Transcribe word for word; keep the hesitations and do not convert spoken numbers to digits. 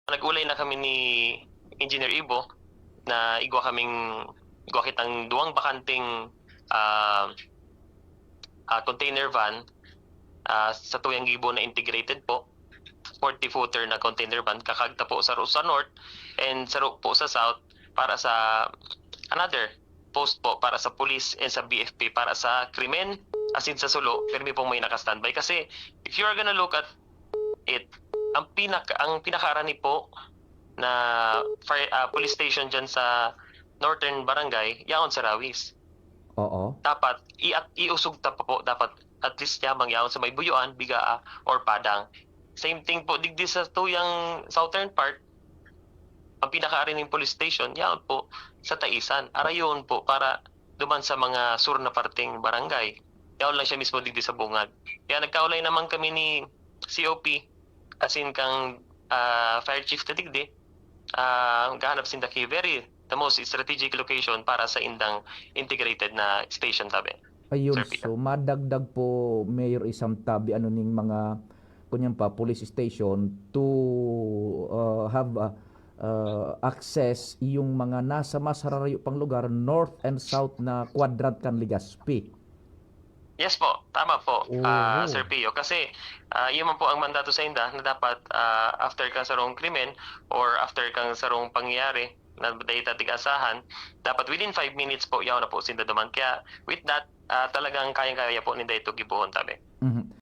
nag-ulay na kami ni Engineer Ibo na igwa kaming, igwa kitang duwang bakanteng, ah, ah, container van, ah, sa tuyang gibo na integrated po, forty footer na container van, kakagta po saro sa north and saro po sa south para sa another post po para sa police and sa B F P para sa krimen, asin sa sulo, pirmi pong may naka-standby. Kasi if you are gonna look at it, ang pinaka-, ang pinakaarani po na fire, ah, police station diyan sa Northern Barangay, yaon sa Rawis. Oo. Dapat i-, iusog ta pa po, dapat at least yamang yaon sa may Buyuan, Bigaa, or Padang. Same thing po, digdi sa tuyang southern part, ang pinakaari ning police station, yaon po sa Taisan. Arayon po para duman sa mga sur na parteng barangay. Yaon lang siya mismo digdi sa bungad. Kaya nagkaulay naman kami ni C O P, asin kang, ah, fire chief ta digdi, ah, gahanap sinda ki very, the most strategic location para sa indang integrated na station, tabi. Ayun, Sir Peter. So madagdag po, Mayor Isam, tabi ano ning mga, kunyan pa, police station to, uh, have, uh, uh, access yung mga nasa mas hararayo pang lugar, north and south na quadrant kan Legazpi. Yes po, tama po, ah, Oo. Sir Pio. Kasi, ah, yun man po ang mandato sa inda na dapat, ah, after kang sarong krimen or after kang sarong pangyayari na dai ta tig-asahan, dapat within five minutes po, yaon na po sinda duman. Kaya with that, ah, talagang kayang-kaya po ninda ito gibohon, tabi. Mhm.